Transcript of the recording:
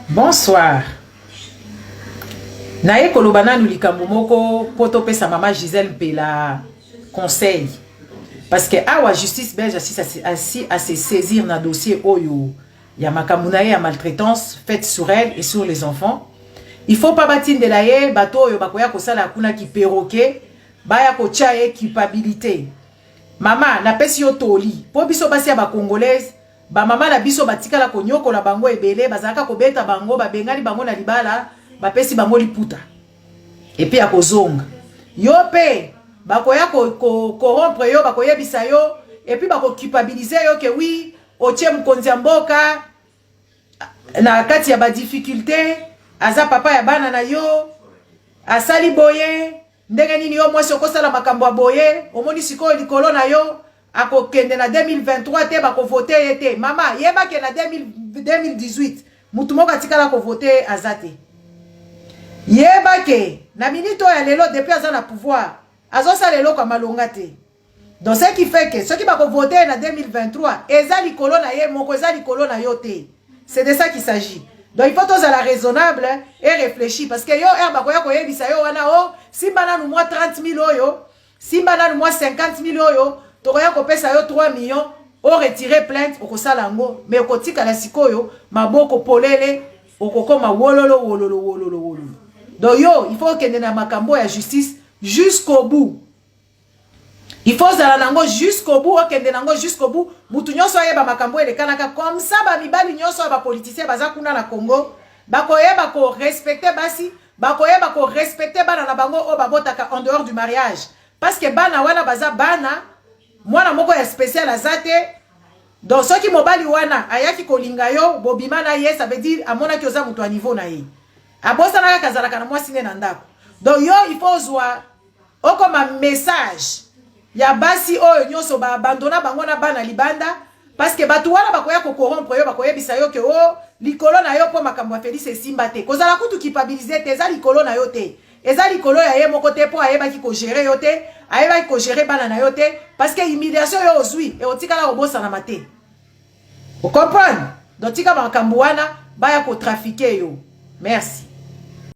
Bonsoir. Naye koloba nanu likambo moko mpo topesa mama Gisèle Mpela conseil. Parce que awa justice belge asi asi a se saisir na dossier oyo ya makambo na ye ya maltraitance faite sur elle et sur les enfants. Il faut pas batindela ye bato oyo bakoya kosala kuna ki perroquet baya kotia ye culpabilité. Mama, napesi yo toli mpo biso basi ya ba congolaise, ba mama na biso batikala konyokola bango ebele, bazalaka kobeta bango, babengani bango na libala, bapesi bango liputa epuis ya kozonga. Yo mpe bakoya ko corrompre yo, bakoyebisa yo epuis bakoculpabiliser yo ke oui, otie mokonzi ya mboka na kati ya badifficulté, aza papa ya bana na yo, asali boye ndenge nini? Yo mwasi okosala makambo ya boye? Omoni sikoyo likolo na yo, akokende na 2023 te, bakovote ye te. Mama, yebake na 2018 mutu moko atikala kovote ye aza te. Yebake na minute oyo ya lelo, depuis aza na pouvoir, azosala eloko ya malonga te. Donc ce qui fait que soki bakovote ye na 2023, eza likolo na ye moko, eza likolo na yo te. C'est de ça qu'il s'agit. Donc il faut tozala raisonnable et réfléchir, parce que yo ere bakoya koyebisa yo wana: o simba nanu mwa 30 000 oyo, simba nanu mwa 50 000 oyo, tokoya kopesa yo 3 millions oretire plainte. Okosala yango, mais okotikala sikoyo maboko polele, okokoma wololo wololo wololo wololo. Donc yo, il faut okende na makambo ya justice jusqu'au bout. Il faut ozala nango jusqu'au bout, okende nango jusqu'au bout, mutu nyonso ayeba makambo elekanaka. Comme ça bamibali nyonso ya bapoliticien baza kuna na Congo bakoyeba korespecter basi, bakoyeba korespecter bana na bango oyo babotaka en dehors du mariage, parce que bana wana baza bana, mwana moko ya spécial aza te. Donc soki mobali wana ayaki kolinga yo, bobima na ye, ça veut dire amonaki oza moto ya niveau na ye, abosana kaka azalaka na mwasi nde na ndako. Donc yo, il faut ozwa okoma message ya basi oyo nyonso baabandona bango na bana libanda, parce que bato wana bakoya kocorrompre yo, bakoyebisa yo ke o likolo na yo mpo makambo ya Félix esimba te. Kozala kutu culpabilisé te, eza likolo na yo te, eza likolo ya ye moko te, mpo ayebaki kogérer yo te, ayebaki kogérer bana na yo te. Parce que humiliation yo ozwi, eotikala kobosanama te. Ocomprendre? Donc tika makambo wana baya kotrafiquer yo. Merci.